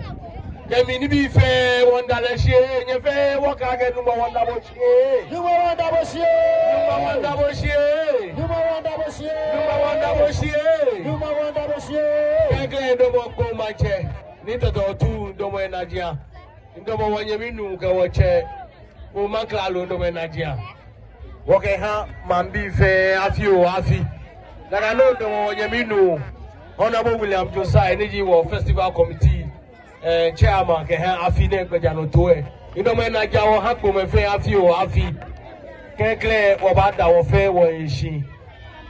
kɛ mɛi nibii fɛɛ, wɔmiida lɛ shi, nyɛ fɛɛ wɔkɛɛ akɛ Nuŋtsɔ wɔmiida bo shi. Nuŋtsɔ wɔmiida bo shi. Nuŋtsɔ wɔmiida bo shi. Nuŋtsɔ wɔmiida bo shi. Nuŋtsɔ wɔmiida bo shi. Nuŋtsɔ wɔmiida bo shi. Klɛŋklɛŋ midamɔ Kpone Maŋtsɛ, ni tɔtɔ tu midamɔ enajiaŋ. Midamɔ wɔnyɛmi nuu kɛ wɔtsɛ, Kpone Maŋklalo midamɔ enajiaŋ. Wɔkɛha maŋbii fɛɛ afi oo afi. Nakai nɔŋŋ midamɔ wɔnyɛmi nuu, Honourable William Josai, ni ji wɔ festival committee, eh, chairman kɛha afi nɛɛ gbɛjianɔtoo lɛ. Midamɔ enajiaŋ wɔha Kponemɛi fɛɛ afi oo afi. Klɛŋklɛŋ wɔbaada wɔ fɛɛ wɔhe shi.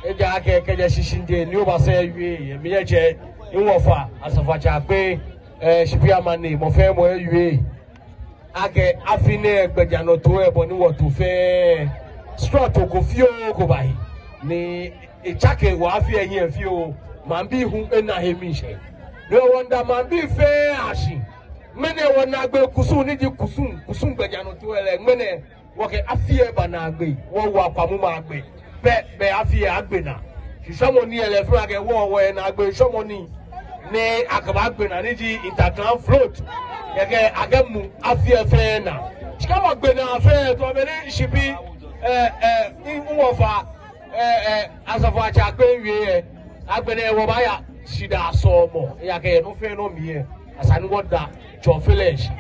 Ejaakɛ kɛjɛ shishijee ni obaasa ewie, mi yɛ tsɛ, ni wɔfa, asafoatsɛ akpe, eh, shipiaman ni mɔ fɛɛ mɔ ewie. Akɛ afi nɛɛ gbɛjianɔtoo lɛ bɔ ni wɔto fɛɛ, srɔto ko fioo ko bahi. Ni etsake wɔ afi lɛ hiɛ fioo, maŋbii hu ena he miishɛɛ. Ni wɔmiida maŋbii fɛɛ ashi. Ŋmɛnɛ wɔnaagbee kusum ni ji kusum, kusum gbɛjianɔtoo lɛ, ŋmɛnɛ wɔkɛ afi lɛ ba naagbee, wɔwo akwamu ma gbɛ. Bɛ, bɛ afi lɛ agbe naa. Shi shɔmɔ nii lɛ fɛɛ akɛ wɔ, wɔyɛ naagbee shɔmɔ nii. Ni akɛbaagbe naa ni ji interclan float. Kɛkɛ akɛmu afi lɛ fɛɛ naa. Shi kɛ wɔgbe naa fɛɛ, tamɔ bɔ ni shibii, eh, eh, ni wɔfa, eh, eh, asafoatsɛ Akpei wie lɛ. Agbɛnɛ wɔbaaya shidaa sɔɔmɔ. Ejaakɛ nɔ fɛɛ nɔ mli lɛ, esa ni wɔda Tsɔfelɛ shi.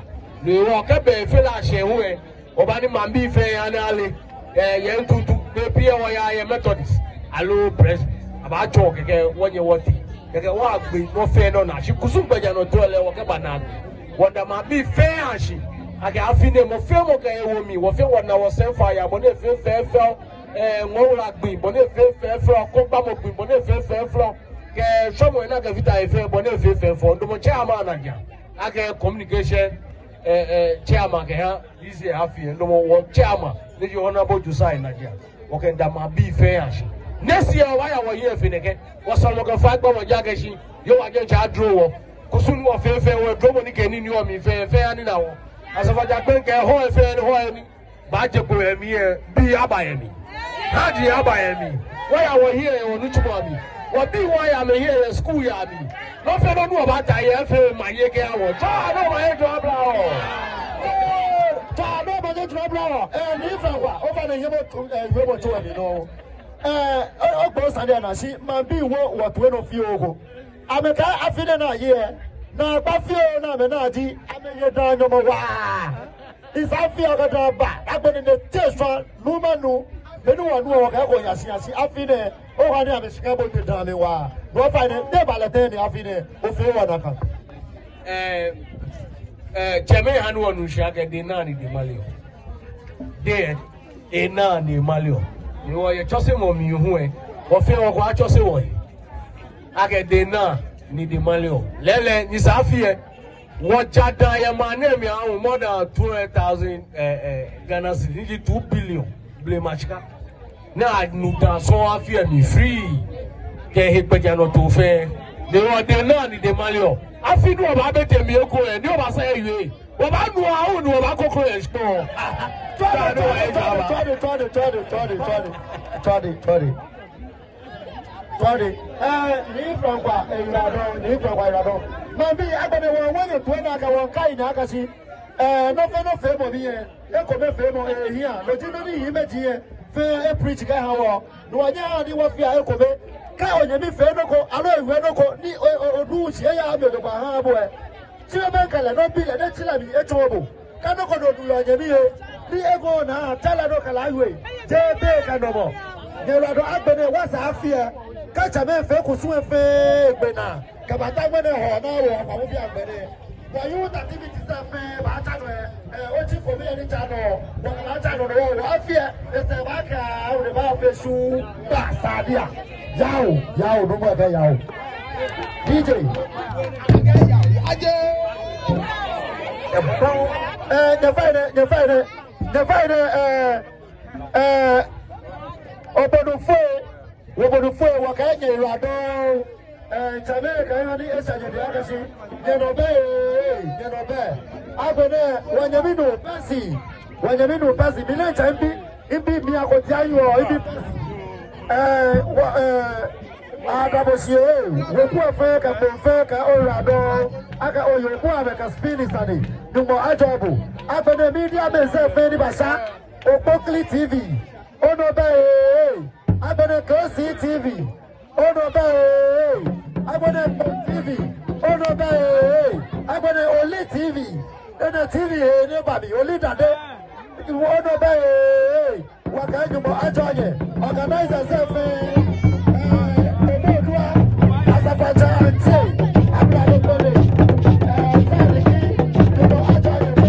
Ni wɔkɛ bɛ Felɛ ashɛ hu lɛ, wɔbaaha ni maŋbii fɛɛ aya ni ale. Eh, yɛ ntutu, bei pii lɛ wɔyaa yɛ Methodist aloo Presby, abaatsɔɔ kɛkɛ wɔnyɛ wɔtee. Kɛkɛ wɔyagbe nɔ fɛɛ nɔ naa. Shi kusum gbɛjianɔtoo lɛ wɔkɛba naagbee. Wɔda maŋbii fɛɛ ashi akɛ afi nɛɛ mɔ fɛɛ mɔ kɛ ewo mli, wɔ fɛɛ wɔna wɔsɛɛ faya, bɔ ni efee fɛfɛo, eh, ŋɔɔ wala gbi, bɔ ni efee fɛfɛo, kɔŋgbamɔ gbi, bɔ ni efee fɛfɛo, kɛ shɔmɔi ni akɛfata he fɛɛ, bɔ ni efee fɛfɛo. Ndamɔ chairman najiaŋ, akɛ communication, eh, eh, chairman kɛha this year afi lɛ, ndamɔ wɔ chairman ni ji Honorable Josiah najiaŋ. Wɔkɛda maŋbii fɛɛ ashi. Next year wɔbaaya wɔhiɛ fe nɛkɛ. Wɔsɔlemɔ kɛ faikpamɔ ja kɛ shi. Yehowa diɛŋtsɛ adro wɔ. Kusum ni wɔfee fɛɛ, wɔdromɔ ni kɛ nii ni wɔmli fɛɛ, fɛɛ anina wɔ. Asafoatsɛ Akpei kɛɛ hɔ lɛ fɛɛ ni hɔ lɛ ni baaje kpo yɛ mli lɛ, bii aba yɛ mli. Haaji aba yɛ mli. Wɔya wɔhiɛ yɛ wɔnitsumɔ mli. Wɔbii wɔya amɛhiɛ yɛ skul yaa mli. Nɔ fɛɛ nɔ ni wɔbaata lɛ, efee maŋ yɛ kɛ awɔ. Tswa ni omanye jɔ abla wɔ. Tswa ni omanye jɔ abla wɔ. Eh, Nii Frankwa, ofainɛ nyɛmɔ tu, eh, nyɛmɔ tu wɔ mli nɔ. Eh, o, ogbo sane lɛ naa shi, maŋbii wo wɔtoi nɔ fioo ko. Amɛkɛɛ afi nɛɛ naa yɛ. Naagba fioo ni amɛnaa ji, amɛye daa nyɔmɔ waa. Isa afi lɛ kɛ daa ba, agbɛnɛ nɛɛ tee shwa, numa nu, mɛni wɔnu wɔkɛɛ ko yashi yashi afi nɛɛ, oha ni amɛshika bo te daa mli waa. Nɔ fɛɛ nɛɛ, nɛɛ ba lɛ tɛŋŋ ni afi nɛɛ, ofee wɔ nakai. Eh, eh, tsɛmɛi, ha ni wɔnu shishi akɛ dɛŋ naa ni dɛŋ maleɔ. Dɛŋ, enaa ni maleɔ. Ni wɔyɛ tsɔsemɔ mli hu lɛ, wɔ fɛɛ wɔkɔ atsɔse wɔhe akɛ dɛŋ naa ni dɛŋ maleɔ. Lɛɛlɛŋ, nyɛsɛɛ afi lɛ, wɔja daa yɛ maŋ nɛɛ mli aahu more than two hundred thousand, eh, eh, Ghana cedis, ni ji two billion blema shika. Ni anu daa sɔŋŋ afi lɛ mli free. Kɛ he gbɛjianɔtoo fɛɛ. Ni wɔ dɛŋ naa ni dɛŋ maleɔ. Afi ni wɔbaabe tɛ mli eko lɛ, ni wɔbaasa ewie. Wɔbaanu aahu ni wɔbaakɔkɔ yɛ shikpɔŋ. Tswa dɛŋ, tswa dɛŋ, tswa dɛŋ, tswa dɛŋ, tswa dɛŋ, tswa dɛŋ, tswa dɛŋ, tswa dɛŋ, tswa dɛŋ. Tswa dɛŋ. Eh, Nii Frankwa, eh, yiwaladɔŋŋ, Nii Frankwa, yiwaladɔŋŋ. Maŋbii, agbɛnɛ wɔŋwo nyɛtoi naa kɛ wɔŋkai naa kɛshi. Eh, nɔ fɛɛ nɔ feemɔ mli lɛ, ekomefeemɔ, eh, hiaa. No ji nɔ ni hiimeji lɛ fɛɛ e-preach kɛha wɔ. No hewɔ nyɛhaa ni wɔfea ekome. Kɛ onyɛmi fee nɔ ko, aloo ewie nɔ ko, ni o, o, onuuu shishi, eyaaa mli ojogbaŋŋ ehaaa bo lɛ, tsirɛ mɛi kɛ lɛ nɔ, bi lɛ ni etsirɛ mli etsɔɔ bo. Kɛ nɔ ko nɔ nu yɛ onyɛmi he, ni eko naa, tsɛ lɛ nɔ kɛ lɛ awie. Jeee be kɛ nɔmɔ. Nyɛyiwaladɔŋŋ, agbɛnɛ wɔsɛɛ afi lɛ, kɛ tsɛmɛi fee kusum lɛ fɛɛ egbe naa. Kɛbata ŋmɛnɛ Hɔɔ naa wɔ Akwabobii agbɛnɛ. Wɔ youth activities lɛ fɛɛ baatsa nɔ lɛ, eh, otsi kome lɛ ni tsa nɔ, wɔkɛ lɛ atsa nɔ nɔ wɔ, wɔ afi lɛ, esɛɛ baakɛ, wɔ lɛ baafee shuu, baa sadia. Yaw, yaw, nɔmɔ kɛ yaw. D J. Ajee. Eh, nyɛfainɛ, nyɛfainɛ, nyɛfainɛ, eh, eh, obonu foi. Wɔbɔ nu foi, wɔkɛɛ nyɛyiwaladɔŋŋ. Eh, tsɛmɛi, kɛ nyɛhaa ni esa nyɛdɛŋ akɛshi nyɛnɔ bɛ, eh, nyɛnɔ bɛ. Agbɛnɛ, wɔnyɛmi nuu Pɛsi, wɔnyɛmi nuu Pɛsi, mi lɛ tsɛ mibi, mibi mi akɔtia yoo, mibi Pɛsi. Eh, wɔ, eh, adabɔ shi, eh, weku lɛ fɛɛ kɛ gbɔmɔ fɛɛ kɛ oyiwaladɔŋŋ. Akɛ oyɔɔ kpo amɛkɛ spin sane. Nyɔŋmɔ ajɔɔ bo. Agbɛnɛ miibi amɛ sɛɛ fɛɛ ni baasa. Okpokli T V. Onɔ bɛ, eh. Agbɛnɛ K C T V, onɔ bɛ ee. Agbɛnɛ Kpɔŋ T V, onɔ bɛ ee. Agbɛnɛ Oli T V, enɛ T V ee, ni eba mli, Oli Dade, onɔ bɛ ee. Wɔkɛɛ Nyɔŋmɔ ajɔɔ nyɛ. Organizers lɛ fɛɛ, eh, Omo Odua, Asafoatsɛ Ante, Abra Lopele, eh, Sadiki, Nyɔŋmɔ ajɔɔ nyɛ fɛɛ.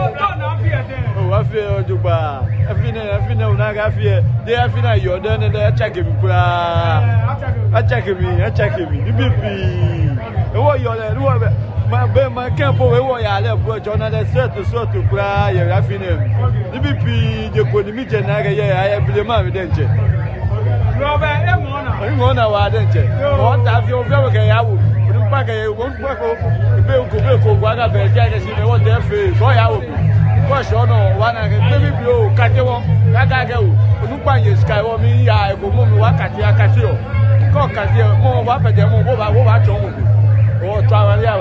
Oh, afi lɛ ojogbaŋŋ. Afi nɛɛ, afi nɛɛ, ona akɛ afi lɛ, jeee afi ni yɔɔ dɛŋ nɛɛ, dɛŋ atsake mli kwraa. Atsake mli, atsake mli. Nibii pii. Ewɔ yɔɔ lɛ, ewɔ bɛ, ma, be ma kɛ po, ewɔ yaa lɛ, po, tsɔ na lɛ, srɔto, srɔto kwraa, yɛ afi nɛɛ. Nibii pii, je ko ni mijɛ naa akɛ yɛ, ayɛ blema mli diɛŋtsɛ. Ŋɔɔ naa waa diɛŋtsɛ. Wɔta afi, ofi, okɛyawo. Onukpa kɛ, onukpa ko, be ko, be ko, ko akabɛ, ja kɛ shi, be wɔtee fɛɛ, ko yawo. Ko shɔ nɔ, wɔna akɛ, be bi bi o, kate wɔ, kaka kɛ o. Onukpa ye shika wɔ mli ya, eko mɔ mli wɔkate, akate o. Kɛ okase mɔ, wɔfɛɛ jɛ mɔ, wɔbaa, wɔbaatsɔɔ mɔ. Otswa wa ya.